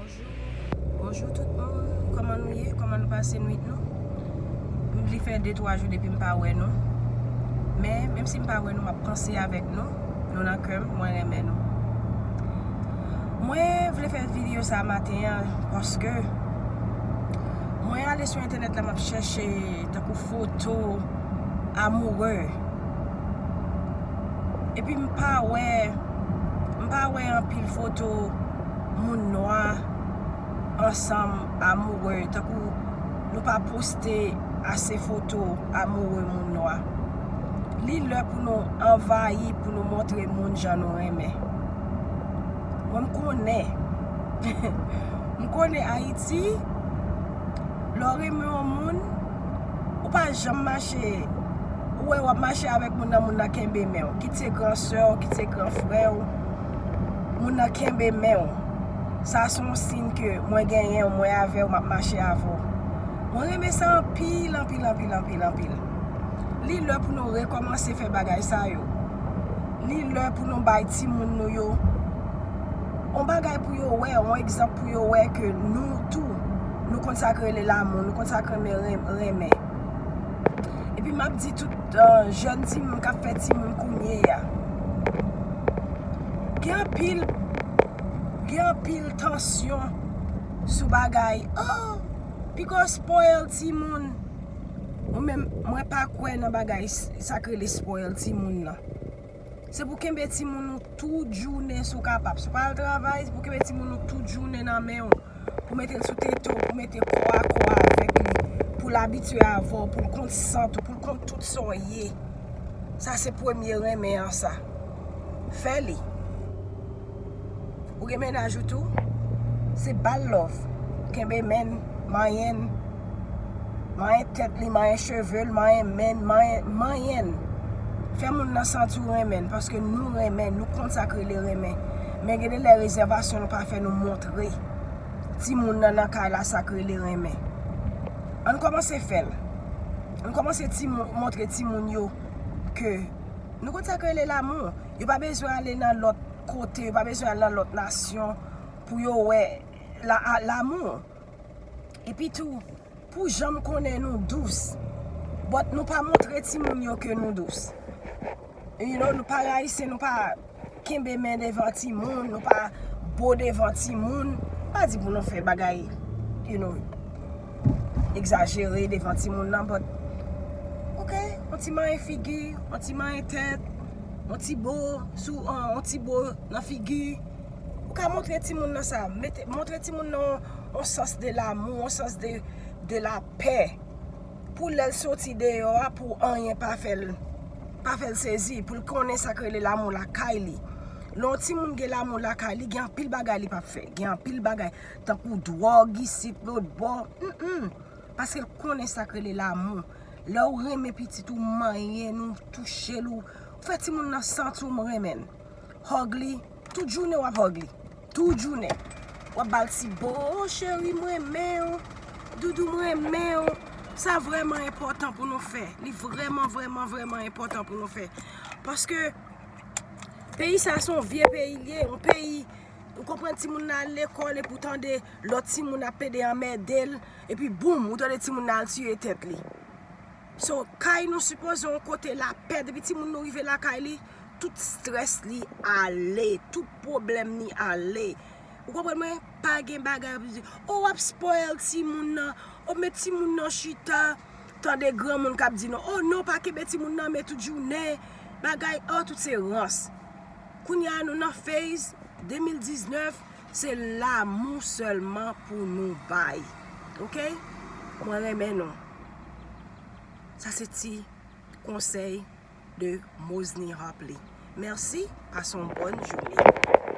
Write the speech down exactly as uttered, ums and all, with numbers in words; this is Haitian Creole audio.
Bonjou. Bonjou tout moun. Kòman nou ye? Kòman nou pase nwit nou? Li fè de twa jou depi m pa wè nou. Men, menm si m pa wè nou, m ap panse avèk nou. Nou nan kè m, mwen renmen nou. Mwen vle fè videyo sa maten an paske mwen ale sou entènèt la, m ap chèche tankou foto amoureux. Epi m pa wè, m pa wè anpil foto moun nwa ansanm amoureux, tankou nou pa poste ase foto amoureux moun nwa. Li lè pou nou anvayi, pou nou montre moun jan nou renmen. Mwen, m konnen. M konnen Ayiti, lè w renmen yon moun, ou pa janm mache, ou wè w ap mache avèk moun nan, moun nan kenbe men w. Kit se gran sè w, kit se gran frè w, moun nan kenbe men w. Sa se yon siy ke mwen genyen w, mwen avè w, m ap mache avè w. Mwen renmen sa anpil, anpil, anpil, anpil, anpil. Li lè pou nou rekòmanse fè bagay sa yo. Li lè pou nou bay timoun nou yo yon bagay pou yo wè, yon egzanp pou yo wè ke nou tou, nou konn sa k rele lanmou, nou konn sa k rele renmen, renmen. Epi m ap di tout, uh, jèn timoun k ap fè timoun kounye a, gen anpil, gen anpil tansyon sou bagay, oh, piga w spoil timoun. Ou menm, mwen pa kwè nan bagay s-, sa k rele spoil timoun nan. Se pou kenbe timoun ou tout jounen si w kapab. Si w pa al travay, se pou kenbe timoun ou tout jounen nan men w. Pou mete l sou tete w, pou mete kò a kò avèk li, pou l abitye avè w, pou l konn sant ou, pou l konn tout sa w ye. Sa se premye renmen an sa. Fè li. Ou gen mennaj ou tou? Se ba l love. Kenbe men l, manyen l. Manyen tèt li, manyen cheve l, manyen men l, manyen, manyen l. Fè moun nan santi w renmen l, paske nou renmen, nou konn sa k rele renmen. Men gen de lè rezèvasyon nou pa fè nou montre timoun nan nan kay la sa k rele renmen. Ann kòmanse fè l. Ann kòmanse timoun, montre timoun yo ke nou konn sa k rele lanmou. Yo pa bezwen ale nan lòt kote, yo pa bezwen al nan lòt nasyon pou yo wè la, a, lanmou. Epi tou, pou jan m konnen nou dous, but nou pa montre timoun yo ke nou dous. You know, nou pa rayise, nou pa kenbe men devan timoun, nou pa bo devan timoun. Pa di pou nou fè bagay, you know, egzajere devan timoun nan, but, ok, yon ti manyen figi, yon ti manyen tèt, yon ti bo sou, yon ti bo nan figi. Ou ka montre timoun nan sa, mete, montre timoun nan yon, yon sans de lanmou, yon sans de, de lapè. Pou lè l soti deyò a, pou anyen pa fè l, pa fè l sezi, pou l konnen sa k rele lanmou lakay li. Lè yon timoun gen lanmou lakay li, gen anpil bagay li p ap fè. Gen anpil bagay, tankou dwòg isit, lòt bò. Mm, mm. Paske l konnen sa k rele lanmou. Lè w renmen pitit ou, manyen l, ou touche l, ou fè timoun nan santi w renmen l. Hug li, tout jounen w ap hug li. Tout jounen. W ap ba l ti bo, "Oh, cheri, m renmen w. Doudou, m renmen w." Sa vrèman enpòtan pou nou fè. Li vrèman, vrèman, vrèman enpòtan pou nou fè. Paske peyi sa se yon vye peyi l ye, yon peyi, ou konprann, timoun nan al lekòl epi w tande lòt timoun ap pede anmède l, epi boum, ou tande timoun nan al tiye tèt li. So, kay nou sipoze yon kote lapè. Depi timoun nou rive lakay li, tout strès li ale, tout pwoblèm li ale. Ou konprann mwen? Pa gen bagay pou di, "Oh, w ap spoil timoun nan. Oh, met timoun nan chita." Tande granmoun k ap di nou, "Oh non, pa kenbe timoun nan men tout jounen." Bagay, oh, tout se rans. Kounye a nou nan phase de mil diznèf, se lanmou sèlman pou nou bay. Ok? Mwen renmen nou. Sa se ti konsèy de Mosny Harpley. Mèsi, pase yon bòn jounen.